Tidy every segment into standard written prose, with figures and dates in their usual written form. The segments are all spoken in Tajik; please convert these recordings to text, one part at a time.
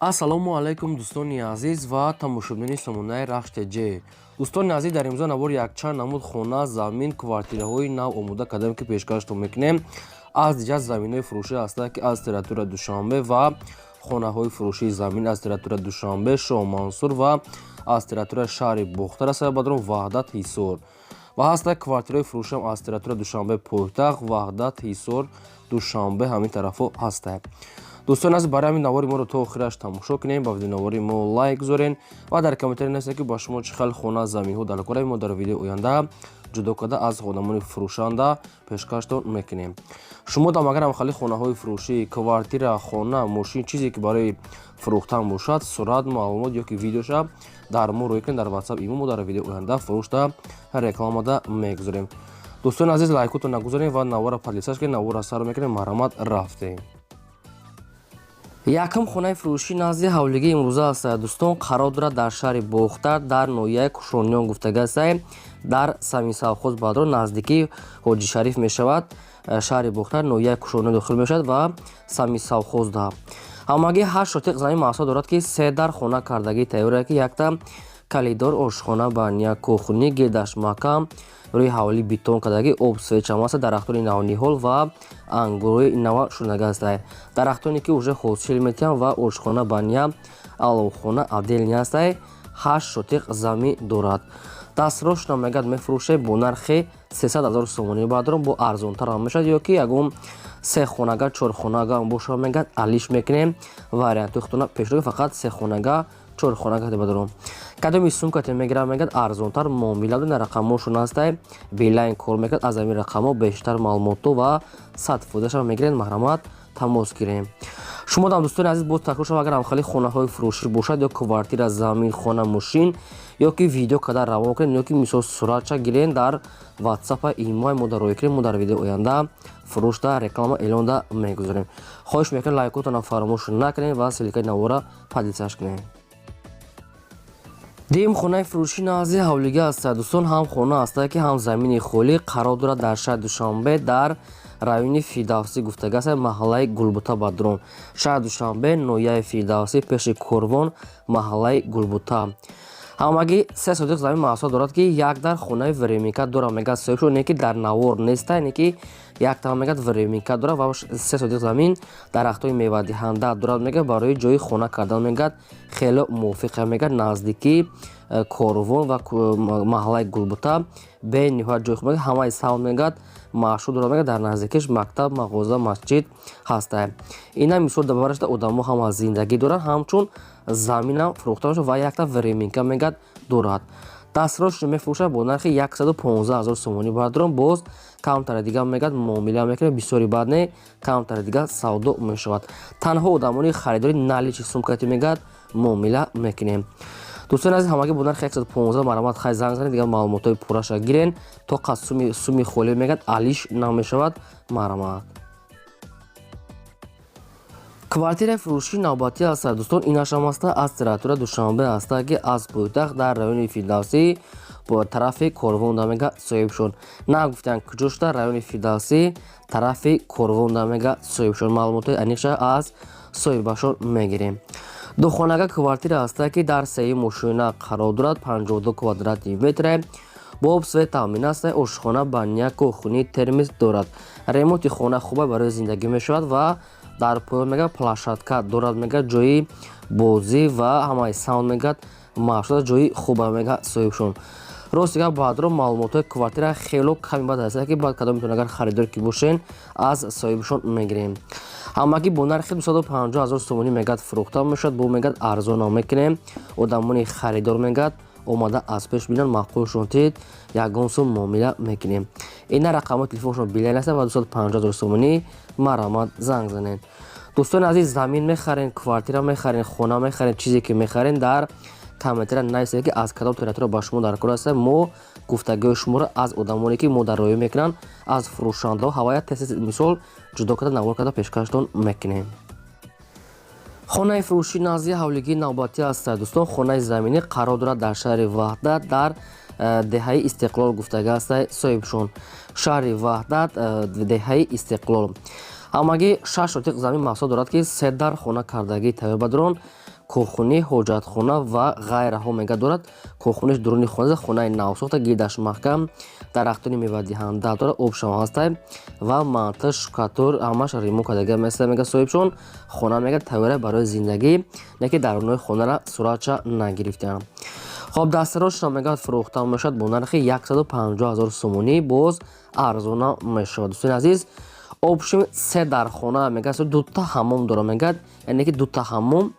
Ассалому алайкум, дӯстони азиз ва тамошобинони сомонаи Рахш ТЖ. Дӯстони азиз, дар имрӯза навор якчанд намуд хона, замин, квартираҳои нав омода кардем, ки пешкаштон мекунем. Аз диҷа заминҳои фурӯшӣ ҳастанд, ки аз территорияи Душанбе, ва хонаҳои фурӯшии замин аз территорияи Душанбе, Шоҳмансур ва аз территорияи шаҳри Бохтар аст, бадрон, Ваҳдат, Ҳисор, ва ҳастанд квартираҳои фурӯшиам аз территорияи Душанбе пойтахт, Ваҳдат, Ҳисор, Душанбе, ҳамин тарафҳо ҳастанд. Дӯстони азиз, барои ҳамин навори моро то охираш тамошо кунем, ба видеонавори мо лайк гузорен ва дар комментария нависед, ки ба шумо чӣ хел хона, заминҳо дар кораи мо дар видеои оянда ҷудо карда аз одамони фурӯшанда пешкаштон мекунем. Шумо дам агар ҳамхели хонаҳои фурӯшӣ, квартира, хона, мошин, чизе ки барои фурӯхтан бошад, сурат, маълумот ё ки видеоша дар мо рӯй кунед дар WhatsApp, имо, мо дар видеои оянда фурӯшта рекламада мегузорем. Дӯстони азиз, лайкотон нагузорем ва навора подписаться кунед. Навора сар мекунем, марҳамат, рафтем. Якум хонаи фурӯшӣ назди ҳавлигии имрӯза аст, дӯстон, қарор дорад дар шаҳри Бохтар, дар ноҳияи Кушониён гуфтага аст, дар Самисавхоз бадро, наздикии Ҳоҷи Шариф мешавад. Шаҳри Бохтар, ноҳияи Кушониён дохил мешавад ва Самисавхозда ҳамагӣ 8 шотиқ замин маҳсул дорад, ки се дар хона кардагӣ тайёр, ки якта калидор, ошхона, баня, кухни, гирдаш маҳкам, рӯи ҳавлӣ бетон кардагӣ, об, свет ам аст, дарахтони навниҳол ва ангурҳои нава шунага аст, дарахтоне ки уже ҳосил метиҳанд, ва ошхона, баня, аловхона отдельный аст. 8 шотиқ замин дорад. Дастрошна мегӯяд, мефурӯшед бо нархи 300 ҳазор сомонӣ. Баъдрон бо арзонтар ҳам мешавад, ё ки ягон се хонага, чорхонага бошад, мегӯяд, алиш мекунем. Вариантҳои худтона пешниҳод, фақат се хонага, чор хонага бадрон кадоми сумкате мегирам, мегӯяд, арзонтар муомила на рақамҳошон ҳастай, Билайн кор мекунад. Аз ҳамин рақамҳо бештар маълумотҳо ва 100%аша мегиред, марҳамат, тамос гирем. Шумо дам, дӯстони азиз, боз такрор шава, агар ҳамхели хонаҳои фурӯшӣ бошад ё квартира, замин, хона, мошин, ё ки видео када равон кунед, ё ки мисол суратча гирен, дар ватсапа, имои мо дар рӯй кунед, мо дар видеои оянда фурӯшда реклама эълонда мегузорем. Хоҳиш мекунем, лайкотона фаромӯш накунед ва ссылка и навора подписаться кунед. Дуюм хонаи фурӯшӣ назди ҳавлига аст, дӯстон, ҳам хона аста, ки ҳам замини холӣ, қарор дорад дар шаҳри Душанбе, дар райони Фирдавсӣ гуфтага аст, маҳаллаи Гулбута. Бадрон, шаҳри Душанбе, ноҳияи Фирдавсӣ, пеши Корвон, маҳаллаи Гулбута. Ҳамагӣ 3 сотиқ замин маҳсул дорад, ки як дар хонаи временка дорад, мегӯяд соҳибшо, не ки дар навор неста, не ки яктама, мегӯяд, временка дорад ва 3 сотиқ замин, дарахтҳои мевадиҳанда дорад, мегӯяд, барои ҷои хона кардан, мегӯяд, хеле мувофиқа, мегӯяд, наздикии Корвон ва маҳаллаи Гулбута бениҳоят ҷои хуб, ҳамаи савн, мегӯяд, машҳур дорад, мегӯяд, дар наздикиш мактаб, мағоза, масҷид ҳаста. Ина мисол барашта одамо ҳама зиндагӣ доранд, ҳамчун заминам фурӯхта мешавад ва якта временка, мегӯяд, дорад. Дастрошро мефурӯшад бо нархи 115 ҳазор сомонӣ. Баъдрон боз камтаре дигар, мегӯяд, муомила мекунад, бисёри бад не, камтаре дигар савдо мешавад. Танҳо одамони харидори наличный сумкати, мегӯяд, муомила мекунем. Дӯстони азиз, ҳамагӣ бо нархи 115, марҳамат, хай занг занед, дигар маълумотҳои пурраша гирен. То қад суми холӣ, мегӯяд, алиш намешавад, марҳамат. Квартираи фурӯшии навбатӣ аст, дӯстон, инашам аста аз территория Душанбе аста, ки аз пойтахт, дар райони Фирдавсӣ, бо тарафи Корвонда, мега, соҳибшон нагуфтанд куҷо шуда, райони Фирдавсӣ, тарафи Корвонда, мега, соҳибшон. Маълумотҳои аниқша аз соҳибашон мегирем. Духонага квартира аста, ки дар сеюм мошина қарор дорад, 52 квадратный метре, бо об, свет таъмин аст, ошхона, баня, кухни, термос дорад. Ремонти хона хуба, барои зиндагӣ мешавад ва дар поён, мега, площадка дорад, мега, ҷои бозӣ ва ҳамаи саунд, мегӯяд, машҳур, ҷои хуба, мега соҳибшон. Рости гап, баъдро маълумотҳои квартира хело ками бад аст, ки баъд кадом метавон, агар харидор ки бошен, аз соҳибшон мегирем. Ҳамагӣ бо нархи 250 ҳазор сомонӣ, мегӯяд, фурӯхта мешавад. Бо, мегӯяд, арзонам мекунем. Одамони харидор, мегӯяд, омада аз пеш бинанд, маъқулшон тид, ягон сум муомила мекунем. Ина рақамҳои телефоншон Билайн аст ва 250 ҳазор сомонӣ, марҳамат, занг занед. Дӯстони азиз, замин мехарен, квартира мехарен, хона мехарен, чизе ки мехарен, дар комментария нависед, ки аз кадом территория ба шумо дар кор аст. Мо гуфтагиҳои шуморо аз одамоне ки мо дар роҳӣ мекунанд, аз фурӯшандаҳо ҳавая тез, мисол, ҷудо карда, навор карда пешкаштон мекунем. Хонаи фурӯшӣ назди ҳавлигии навбатӣ аст, дӯстон, хонаи заминӣ, қарор дорад дар шаҳри Ваҳдат, дар деҳаи Истиқлол гуфтага аст соҳибшон. Шаҳри Ваҳдат, деҳаи Истиқлол. Ҳамагӣ 6 сотиқ замин маҳсул дорад, ки се дар хона кардагӣ тайёр. Бадрон. Кохунӣ, ҳоҷатхона ва ғайраҳо мега дорад. Кохуниш дуруни хона, хонаи навсохта, гирдаш маҳкам, дарахтони мевадиҳанда дорад, обшава ҳастай ва монтаж, штукатур ҳамаш ремонт кардага места, мега соҳибшон. Хона мега тайёра барои зиндагӣ, не ки дарунои хонара суратша нагирифтаам. Хоб, дастарошро мегӯяд, фурӯхта мешавад бо нархи 150 ҳазор сомонӣ, боз арзона мешавад. Дӯстони азиз, общем, се дар хона мегӯяд, дута ҳаммом дорад, мегӯяд, яъне ки дута ҳаммом,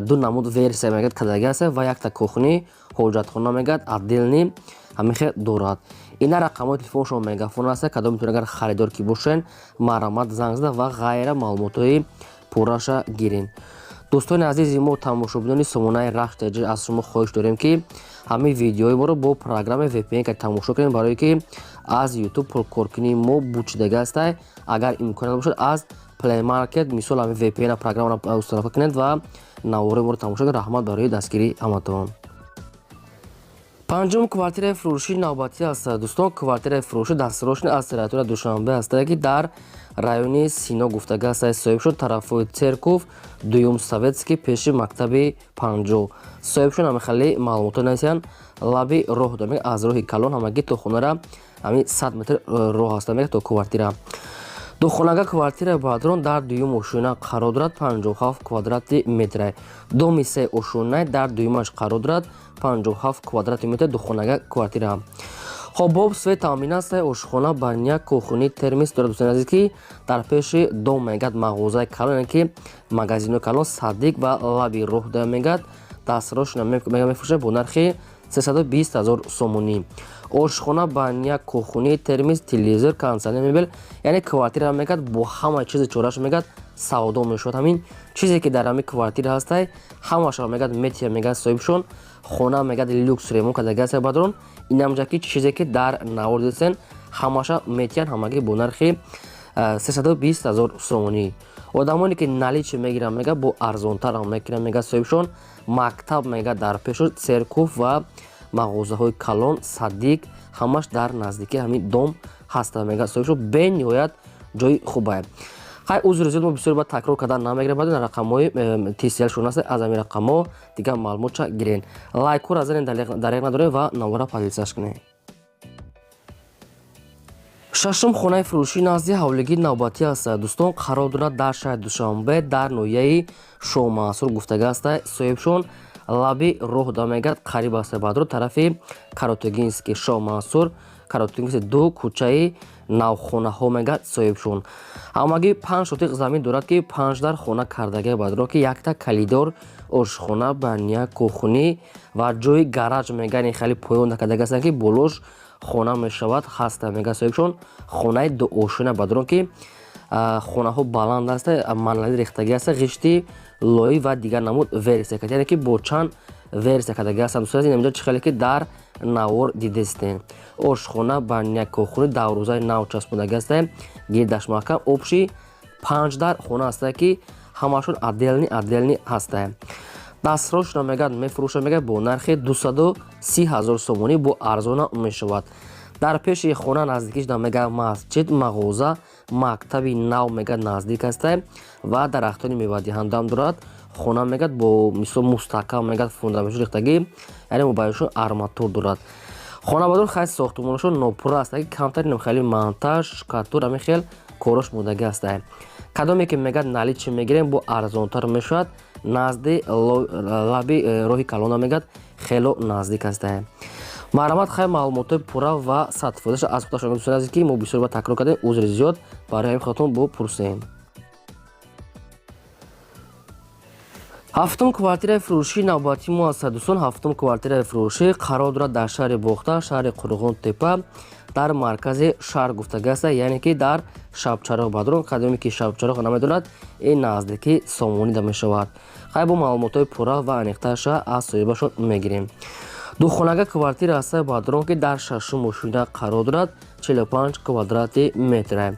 ду намуд версия мегӯяд кадаги аст ва якта кухни, ҳоҷатхона мегӯяд, отдельный ҳамихе дорад. Ина рақамҳои телефоншон, мегафон аст. Кадомитон агар харидор ки бошен, марҳамат, занг зада ва ғайра маълумотҳои пурраша гирен. Дӯстони азизи мо, тамошобинони сомонаи Рахш ТЖ, аз шумо хоҳиш дорем, ки ҳамин видеои моро бо программаи VPN тамошо кунем, барое ки аз YouTube пулкоркунии мо бучидага ҳастай. Агар имконият бошад, аз Play Market, мисол, ҳамин VPN программаро установка кунед ва навораи моро тамошо кунед. Раҳмат барои дастгирии ҳаматон. Панҷум квартираи фурӯшии навбатӣ аст, дӯстон. Квартираи фурӯшӣ дастрочный аз территория Душанбе ҳастае, ки дар райони Сино гуфтага ҳастае соҳиб шуд, тарафҳои церковь, дуюм Советский, пеши мактаби 50 соҳибшон. Ҳамихали маълумотҳо нависиянд. Лаби роҳ дорад, аз роҳи калон ҳамагӣ то хонара ҳамин 100 метр роҳ ҳаста, мега, то квартира. Духонага квартираи бадрон дар дуюм ошёна қарор дорад, 57 квадрати метра. Доми се ошёнай, дар дуюмаш қарор дорад, 57 квадрати метр, духонага квартира. Хоб, бо об, свет таъмин аст, ошхона, баня, кухни, термис дорад. Дӯстони азиз, ки дар пеши дом мегӯяд мағозаи калон, яъне ки магазинои калон, садик ва лаби роҳ да мегӯяд. Дастрошона мефурӯшад бо нархи 320 ҳазор сомонӣ. Ошхона, баня, кухни, термис, телевизор, кондиционер, мебел, яъне квартира мегӯяд бо ҳама чизи чораш мегӯяд савдо мешавад. Ҳамин чизе ки дар ҳамин квартира ҳастай, ҳамаашро мегӯяд метия, мегӯяд соҳибшон. Хона мегӯяд люкс ремонт кардагиаст, бадрон. Инамҷа ки чизе ки дар навор дидесен, ҳамаша метиҳанд, ҳамагӣ бо нархи 320 ҳазор сомонӣ. Одамоне ки наличный мегиранд, мега, бо арзонтар ҳам мекунанд, мега соҳибшон. Мактаб мега дар пешо, церковь ва мағозаҳои калон, садик, ҳамаш дар наздикии ҳамин дом ҳастанд, мега соҳибшон. Бениҳоят ҷои хубае. Хай, узри зиёд, мо бисёр ба такрор кардан намегирем. Баъд рақамҳои TCL шон аст, аз ҳамин рақамҳо дигар маълумотша гирен. Лайкҳоро занен, дареғ надорем ва навора поделиться кунем. Шашум хонаи фурӯшӣ назди ҳавлигии навбатӣ аст, дӯстон. Қарор дорад дар шаҳри Душанбе, дар ноҳияи Шоҳмансур гуфтага аст соҳибшон. Лаби роҳ да мегӯяд қариб аст, баъдро тарафи Каротугинский, Шоҳмансур, Каротугинский 2, кӯчаи навхонаҳо, мегӯяд соҳибшон. Ҳамагӣ 5 сотиқ замин дорад, ки панҷ дар хона кардагия, баъдро ки якта коридор, ошхона, баня, кухни ва ҷои гараж, мегӯяд, ин хеле поён накардаги ҳастанд, ки болош хона мешавад ҳаста, мегӯяд соҳибшон. Хонаи дуошина, бадрон, ки хонаҳо баланд аст, монолит рехтагӣ аст, ғишти лоӣ ва дигар намуд версия, яъне ки бо чанд версия кардаги ҳастанд. Дӯстони азиз, инҷо чӣ хеле ки дар навор дидестем, ошхона, баня, кухни, дарвозаи нав часпондагӣ ҳаста, гирдаш маҳкам. Общий панҷ дар хона ҳаста, ки ҳамашон отдельный отдельный ҳаста. Дастрошона мегӯяд мефурӯшад, мегӯяд, бо нархи 230 ҳазор сомонӣ, бо арзона мешавад. Дар пеши хона наздикиш мега масҷид, мағоза, мактаби нав мега наздик аста ва дарахтони мевадиҳандаам дорад. Хона мегӯяд бо мисол мустаҳкам, мегӯяд, фундаментшо рехтагӣ, яъне мобайншон арматур дорад. Хонабадор хай сохтмонашон нопурра аст, ки камтар хеле монтаж, штукатур, ҳамин хел корош мондагӣ ҳаста. Кадоме ки мегӯяд наличный мегирем, бо арзонтар мешавад. Назди лаби роҳи калона мегӯяд хело наздик ҳаста. Марҳамат, хай, маълумотҳои пурра ва 100%-аша аз худашон. Дӯстони азиз, ки мо бисёр ба такрор кардем, узри зиёд, барои ҳамин худатон бо пурсем. Ҳафтум квартираи фурӯшии навбатии мо аст, дӯстон. Ҳафтум квартираи фурӯшӣ қарор дорад дар шаҳри Бохтар, шаҳри Қурғон Тепа, дар маркази шаҳр гуфтага аст, яъне ки дар Шабчароғ. Бадрон, кадоме ки Шабчароғ намедонад, ин наздики Сомонида мешавад. Хай, бо маълумотҳои пурра ва аниқтарша аз соҳибашон мегирем. Духонага квартира аст, бадрон, ки дар шашум ошёна қарор дорад, 45 квадрати метра,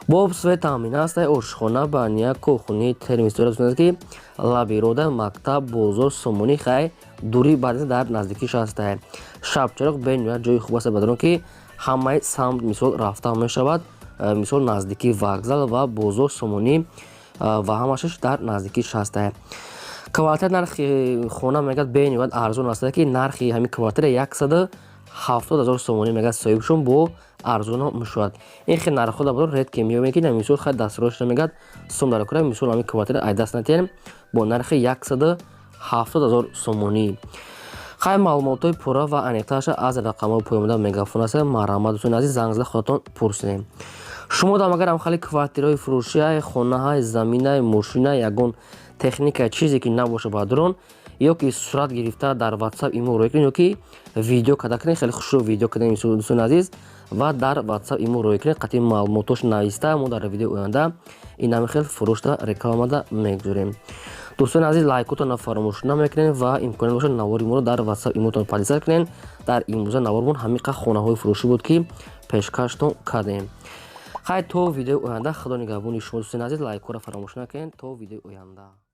бо об, свет таъмин аст, ошхона, баня, кухни, термис дорад, ки лаби рода, мактаб, бозор, Сомонӣ хай дурӣ баъд дар наздикиш аст. Шабчароғ бениҳоят ҷои хуб аст, бадрон, ки ҳамаи самт мисол рафта мешавад, мисол наздикии вокзал ва бозор, Сомонӣ ва ҳамашаш дар наздикиш ҳаст. Квартира, нархи хона мегӯяд, бениҳоят арзон аст, ки нархи ҳамин квартира 170 000 сомонӣ мегӯяд, соҳибшон бо арзоно мешавад. Ин хел нархҳо дар бозор редко меёбем, ки мисол хай дастрош мегӯяд сом дар кора. Мисол, ҳамин квартира ай даст натиҳем бо нархи 170 000 сомонӣ. Хай, маълумотҳои пурра ва аниқтараша аз рақамҳои поёмода мегафон аст. Марҳамат, дӯстони азиз, занг зада худатон пурсидем. Шумо дам агар ҳамхели квартираҳои фурӯшиай, хонаҳай, заминай, мошинай, ягон техника, чизе ки набоша ба дрон, ё ки сурат гирифта дар WhatsApp имо рӯй кунед, ё ки видео када кунед, хеле хушрӯ видео кунед, дӯстони азиз, ва дар WhatsApp имо рӯй кунед, қатъи маълумотош нависта, мо дар видеои оянда ин ҳами хел фурӯшта рекламада мегузорем. Дӯстони азиз, лайкотонро фаромӯш намекунед ва имконият бошад, навори моро дар WhatsApp имотон поделиться кунед. Дар имрӯза навормон ҳамин қадр хонаҳои фурӯшӣ буд, ки пешкаштон кардем. Хай, то видеои оянда, худо нигаҳбони шумо, дӯстони азиз. Лайкҳоро фаромӯш накунед. То видеои оянда.